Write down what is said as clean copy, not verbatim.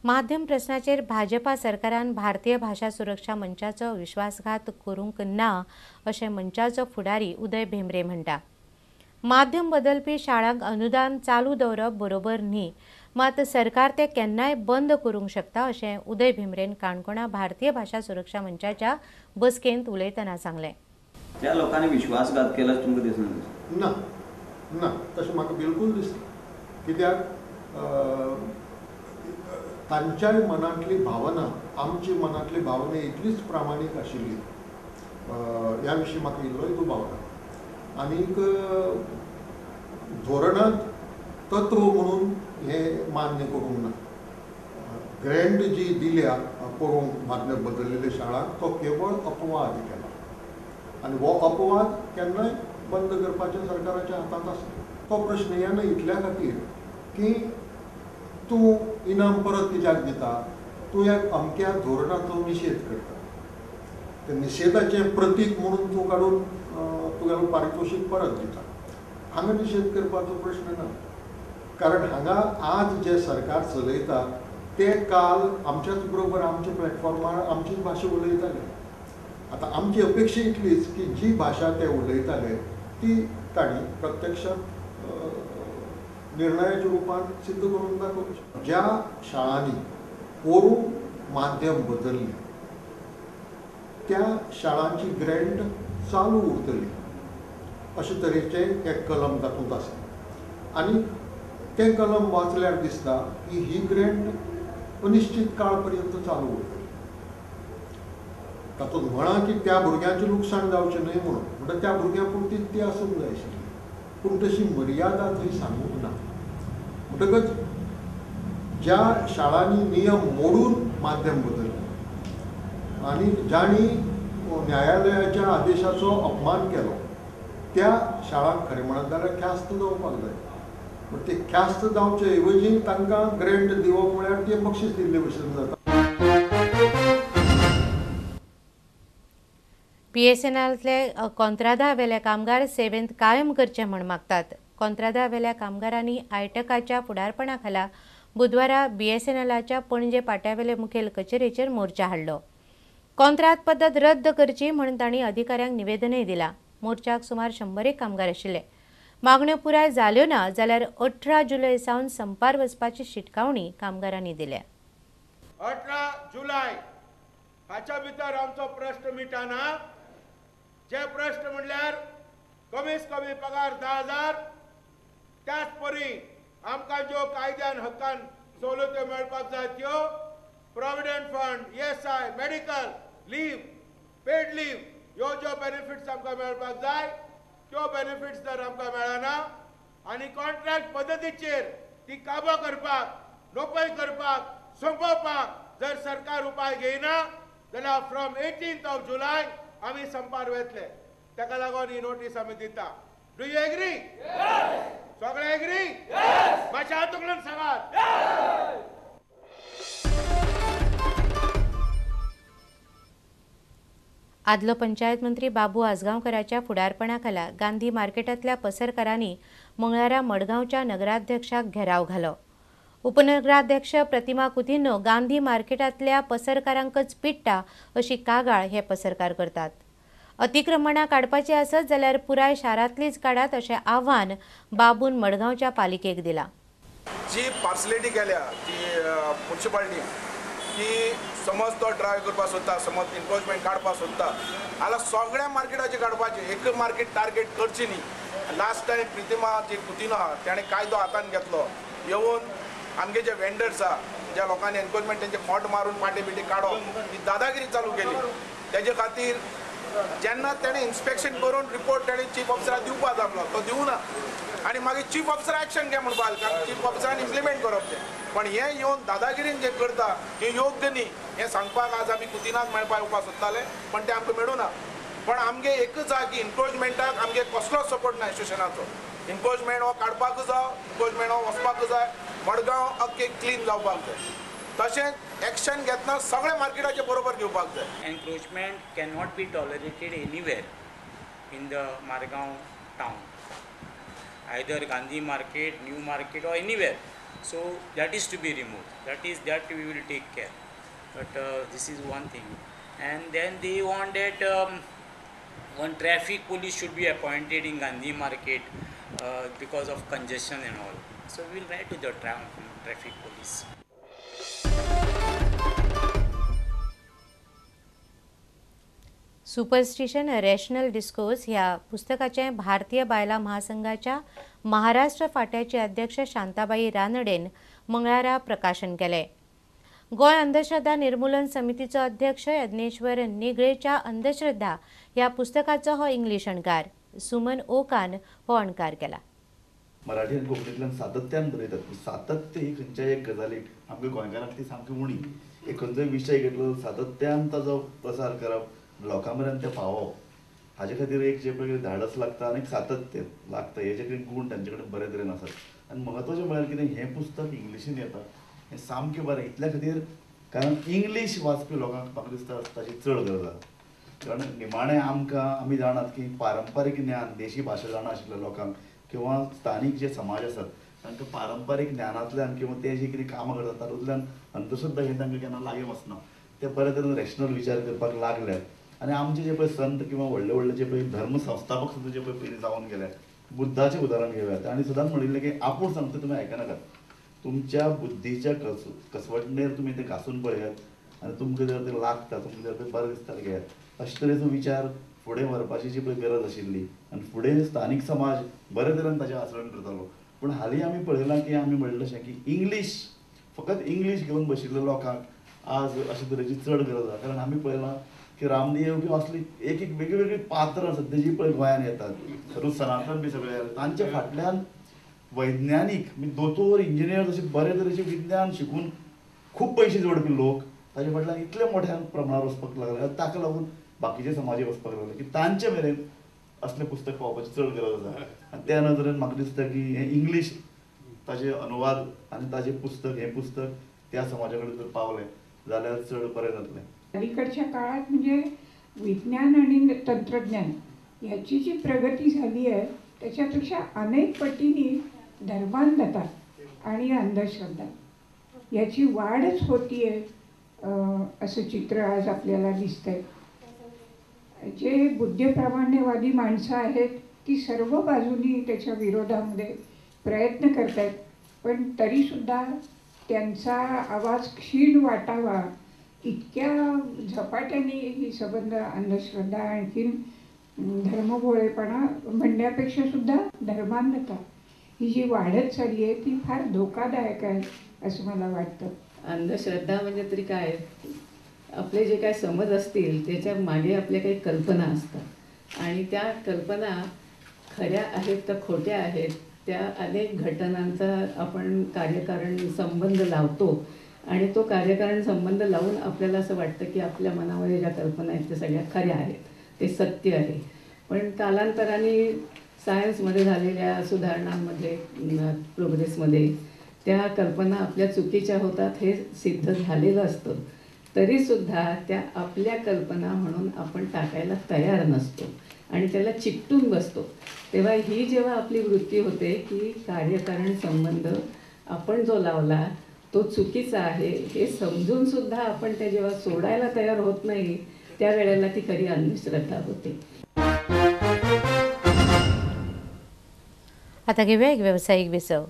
माध्यम प्रश्नाचेर भाजपा सरकारान भारतीय भाशा सुरक्षा मंचाचो विश्वासघात करूंक ना अशें मंचाचो फुडारी उदय भेंब्रे म्हणटा। माध्यम बदलपी शाळांक अनुदान चालू दवरप बरोबर न्ही, मात सरकार ते केन्नाय बंद करूंक शकता अशें उदय भेंब्रेन काणकोणा भारतीय भाशा सुरक्षा मंचाच्या बसकेंत उलयतना सांगलें। त्या लोकांनी विश्वासघात केला तुमकां दिसना? ना ना, तशें म्हाका बिलकूल दिसना। कित्याक तांच्याय मनांतली भावना आमची मनांतली भावना इतलीच प्रामाणीक आशिल्ली, ह्या विशीं म्हाका इल्लोय दुबाव ना। आनीक धोरणांत तत्व म्हणून हें मान्य करूंक ना। ग्रँट जी दिल्या करूंक माध्यम बदललेल्या शाळांक तो केवळ अपवाद केला आनी हो अपवाद केन्नाय बंद करपाचें सरकाराच्या हातांत आसा। तो प्रश्न येना इतल्या खातीर की तूं इनाम परत कित्याक दिता, तूं एक अमक्या धोरणाचो निशेध करता, त्या निशेधाचें प्रतीक म्हणून तूं काडून तुगेलो पारितोशीक परत दिता। हांगा निशेध करपाचो प्रश्न ना, कारण हांगा आज जें सरकार चलयता ते काल आमच्याच बरोबर आमच्या प्लॅटफॉर्मार आमचीच भाशा उलयताले। आतां आमची अपेक्षा इतलीच की जी भाशा ते उलयताले ती तांणी प्रत्यक्षांत निर्णयाच्या रुपान सिद्ध करून दाखोवची। ज्या शाळांनी पोरूं माध्यम बदललें त्या शाळांची ग्रँट चालू उरतली अशे तरेचें एक कलम तातूंत आसा आनी तें कलम वाचल्यार दिसता की ही ग्रँट अनिश्चित काळ पर्यंत चालू उरतली। तातूंत म्हळां की त्या भुरग्यांचें लुकसाण जावचें न्हय म्हणून, म्हणटा त्या भुरग्यां पुरती ती आसूंक जाय आशिल्ली, पूण तशी मर्यादा थंय सांगूंक ना। म्हणटकच ज्या शाळांनी नियम मोडून माध्यम बदललें आनी जांणी न्यायालयाच्या आदेशाचो अपमान केलो त्या शाळांक खरें म्हणत जाल्यार ख्यास्त जावपाक जाय। पूण ते ख्यास्त जावचे ऐवजी तांकां ग्रँट दिवप म्हळ्यार ते बक्षीस दिल्ले भशेन जाता। बीएसएनएलांतले कॉंत्रादावेले कामगार सेवेंत कायम करचे म्हूण मागतात। कॉंत्रादावेल्या कामगारांनी आयटकाच्या फुडारपणा खाला बुधवारा बीएसएनएलाच्या पणजे पाट्यावेले मुखेल कचेरेचेर मोर्चा हाडलो। कॉंत्राद पद्दत रद्द करची म्हूण तांणी अधिकाऱ्यांक निवेदनय दिलां। मोर्चाक सुमार 100 कामगार आशिल्ले। मागण्यो पुराय जाल्यो ना जाल्यार 18 जुलय सावन संपार वचपाची शिटकावणी कामगारांनी दिल्या। 18 जुलय हाच्या भितर आमचो प्रश्न मिटाना। जे प्रश्न म्हणल्यार कमीत कमी पगार 10,000, त्याच परी आमकां ज्यो कायद्यान हक्कान सवलत्यो मेळपाक जाय त्यो provident fund, ESI, medical leave, paid leave ह्यो ज्यो बेनिफिट्स आमकां मेळपाक जाय त्यो बेनिफिट्स जर आमकां मेळना आनी कॉन्ट्रॅक्ट पद्दतीचेर ती काबां करपाक, नोकरी करपाक, सोंपोवपाक जर सरकार उपाय घेयना जाल्यार फ्रॉम 18 जुलय आमी संपार वेतले। ताका लागून ही नोटीस आमी दिता। Do you agree? सगळे एग्री? मातशें हात उखलून सांगात। आदलो पंचायत मंत्री बाबू आजगांवकराच्या फुडारपणाखाला गांधी मार्केटांतल्या पसरकारांनी मंगळारा मडगांवच्या नगराध्यक्षाक घेराव घालो। उपनगराध्यक्ष प्रतिमा कुतिन्हो गांधी मार्केटांतल्या पसरकारांकच पिडटा अशी कागाळ हे पसरकार करतात। अतिक्रमणां काडपाची आसत जाल्यार पुराय शारांतलीच काडात अशें आव्हान बाबून मडगांवच्या पालिकेक दिलां। जी पार्सलिटी केल्या ती म्युनिसिपालिटी की समज तो ड्रायव करपाक सोदता, समज इन्क्रोचमेंट काडपाक सोदता जाल्यार सगळ्या मार्केटाचेर काडपाचें, एक मार्केट टार्गेट करची न्ही। लास्ट टायम प्रतिमा जी कुतिन्हो आहा तेणें कायदो हातान घेतलो, येवन आमगे जे वेंडर्स आहा ज्या लोकांनी एन्क्रोचमेंट तेंचे खोट मारून पाटे बिटे काडप ही दादागिरी चालू केली। तेजे खातीर जेन्ना तेणें इन्स्पेक्शन करून रिपोर्ट तेणें चीफ ऑफिसराक दिवपाक जाय आसलो तो दिवना आनी मागीर चीफ ऑफिसर एक्शन घे म्हणपाक, कारण चीफ ऑफिसरान इम्प्लिमेंट करप तें। पण हें येवन दादागिरीन जें करता हें योग्य न्ही हें सांगपाक आज आमी कुतिनाक मेळपाक येवपाक सोदताले पण तें आमकां मेळूना। पण आमगे एकूच आहा की इन्क्रोचमेंटाक आमगे कसलोच सपोर्ट ना एसोसिएशनाचो। इन्क्रोचमेंट हो काडपाकूच जाय, इन्क्रोचमेंट हो वचपाकूच जाय, मडगांव अख्खें क्लीन जावपाक जाय। तशेंच एक्शन घेतना सगळे मार्केटाचे बरोबर घेवपाक जाय। Encroachment cannot be tolerated anywhere in the Margao town, either Gandhi market, new market or anywhere. So that is to be removed. That is, that we will take care. But this is one thing. And then they want that one traffic police should be appointed in Gandhi Market because of congestion and all. So we will write to the traffic police. Superstition rational discourse ह्या पुस्तकाचें भारतीय बायलां महासंघाच्या महाराष्ट्र फाट्याचे अध्यक्ष शांताबाई रानडेन मंगळारा प्रकाशन केलें. गोंय अंधश्रद्धा निर्मूलन समितीचो अध्यक्ष यज्ञेश्वर निगळेच्या अंधश्रद्धा ह्या पुस्तकाचो हो इंग्लीश अणकार सुमन ओकान हो अणकार केला. मराठी आनी कोंकणींतल्यान सातत्यान बरयतात. सातत्य ही खंयच्याय एक गजालीक आमकां गोंयकारांक ती सामकी उणी. एक खंयचोय विशय घेतलो सातत्यान ताजो प्रसार करप, लोकां मेरेन तें पावोवप, हाजे खातीर एक जे पळय धाडस लागता आनी एक सातत्य लागता. हे जे कितें गूण तांचे कडेन बरे तरेन आसात. आनी म्हत्वाचें म्हळ्यार कितें, हें पुस्तक इंग्लिशीन येता हें सामकें बरें इतल्या खातीर, कारण इंग्लीश वाचपी लोकांक म्हाका दिसता ताची चड गरज आसा. कारण निमाणें आमकां आमी जाणात की पारंपारीक ज्ञान देशी भाशा जाणा आशिल्ल्या लोकांक किंवा स्थानीक जे समाज आसात तांकां पारंपारीक ज्ञानांतल्यान किंवा ते जी कितें कामां करतात तातूंतल्यान अंधश्रद्धा हे तांकां केन्ना लागीं वचना. ते बरे तरेन रॅशनल विचार करपाक लागल्यात. आनी आमचे जे पळय संत किंवा व्हडले व्हडले जे पळय धर्म संस्थापक सुद्दां जे पळय पयलीं जावन गेले, बुद्धाचें उदाहरण घेवया, तांणी सदांच म्हणिल्लें की आपूण सांगता तुमी आयकनाकात, तुमच्या बुद्धीच्या कसवटणेर तुमी ते घासून पळयात आनी तुमकां जर ते लागता, तुमकां जर ते बरें दिसता घेयात. अशे तरेचो विचार फुडें व्हरपाची जी पळय गरज आशिल्ली आनी फुडें स्थानीक समाज बरे तरेन ताचें आचरण करतालो. पूण हालीं आमी पळयलां की आमी म्हणलें तशें की इंग्लीश, फकत इंग्लीश घेवन बशिल्ल्या लोकांक आज अशे तरेची चड गरज आसा. कारण आमी पळयलां की रामदेव किंवा असली एक एक वेगळी वेगळी पात्रां सद्या जी पळय गोंयांत येतात, सनातन बी सगळे तांच्या फाटल्यान वैज्ञानीक दोतोर, इंजिनियर जशे बरे तरेचे विज्ञान शिकून खूब पयशे जोडपी लोक ताजे फाटल्यान इतले मोठ्या प्रमाणार वचपाक लागले. ताका लागून बाकीचे समाजे वचपाक लागले की तांचे मेरेन असलें पुस्तक पावपाची चड गरज आसा. आनी त्या नदरेन म्हाका दिसता की हें इंग्लीश ताजे अनुवाद आनी ताजें पुस्तक, हें पुस्तक त्या समाजा कडेन जर पावलें जाल्यार चड बरें जातलें. अलीकडच्या काळात म्हणजे विज्ञान आणि तंत्रज्ञान ह्याची जी प्रगती झाली आहे त्याच्यापेक्षा अनेक पटीने धर्मांधता आणि अंधश्रद्धा याची वाढच होतीये असं चित्र आज आपल्याला दिसतंय. जे बुद्धिप्रामाण्यवादी माणसं आहेत ती सर्व बाजूनी त्याच्या विरोधामध्ये प्रयत्न करतायत, पण तरीसुद्धा त्यांचा आवाज क्षीण वाटावा इतक्या झपाट्याने ही सबंध अंधश्रद्धा आणखीन धर्मभोळेपणा म्हणण्यापेक्षा सुद्धा धर्मांधता ही जी वाढत चालली आहे ती फार धोकादायक आहे असं मला वाटतं. अंधश्रद्धा म्हणजे तरी काय, आपले जे काय समज असतील त्याच्या मागे आपल्या काही कल्पना असतात आणि त्या कल्पना खऱ्या आहेत का खोट्या आहेत त्या अनेक घटनांचा आपण कार्यकारण संबंध लावतो आणि तो कार्यकारण संबंध लावून आपल्याला असं वाटतं की आपल्या मनामध्ये ज्या कल्पना आहेत त्या सगळ्या खऱ्या आहेत, ते सत्य आहे. पण कालांतराने सायन्समध्ये झालेल्या सुधारणांमध्ये, प्रोग्रेसमध्ये त्या कल्पना आपल्या चुकीच्या होतात हे सिद्ध झालेलं असतं, तरीसुद्धा त्या आपल्या कल्पना म्हणून आपण टाकायला तयार नसतो आणि त्याला चिकटून बसतो. तेव्हा ही जेव्हा आपली वृत्ती होते की कार्यकारण संबंध आपण जो लावला तो चुकीचा आहे हे समजूनसुद्धा आपण ते जेव्हा सोडायला तयार होत नाही त्यावेळेला ती खरी अंधश्रद्धा होते. आता घेऊया एक व्यावसायिक विसव.